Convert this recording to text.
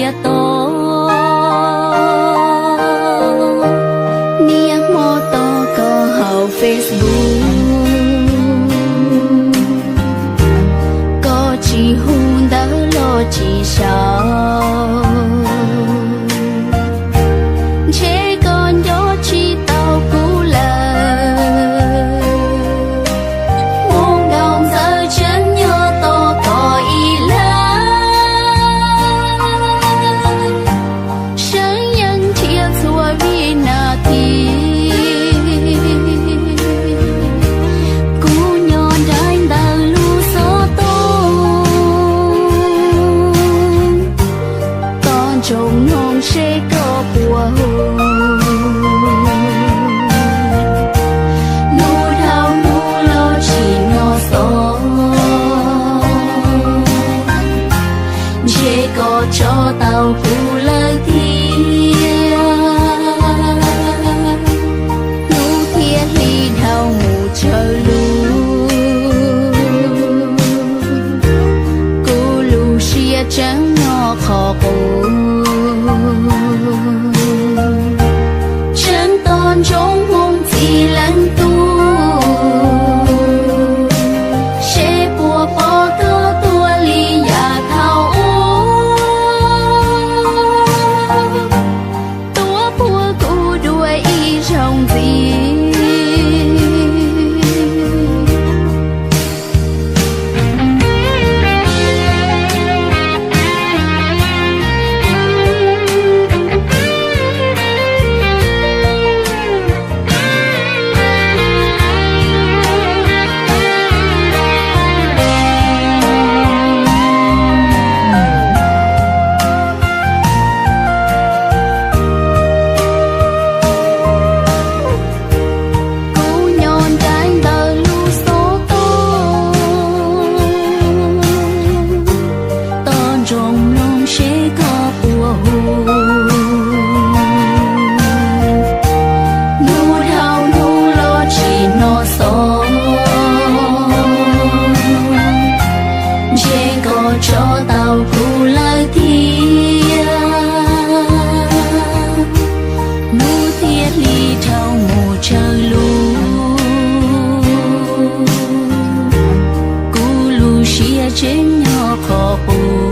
thiaj tau. Niaj hmo tos koj hauv Facebook, koj tsis hu ntawv los tsis sau, ntshe koj nco tsis tau kuv lawm. Hmoov nkaus ntxawm tseem nyob tos koj ib leeg, seev yeej nrhiav txhua vib nas this. Kuv nyob nraim ntawm lub xov tooj, tos ntsoov mloog seb koj puas hu. Hnub dhau hnub los tsis hnov xov, ntshe koj tso tau kuv lawm thiab. Hnub thiab hli dhau mus tsawg lub, kuv lub siab tseem nyob qhov qub. Tseem tos ntsoov hmoov txij leej tub, seb puas pom koj tuaj li yav thaum ub, tuaj puag kuv dua ib zaug ntxiv. Kuv nyob nraim ntawm lub xov tooj, tos ntsoov mloog seb koj puas hu. Hnub dhau hnub los tsis hnov xov, ntshe koj tso tau kuv lawm thiab. Hnub thiab hli dhau mus tsawg lub, kuv lub siab tseem nyob qhov qub.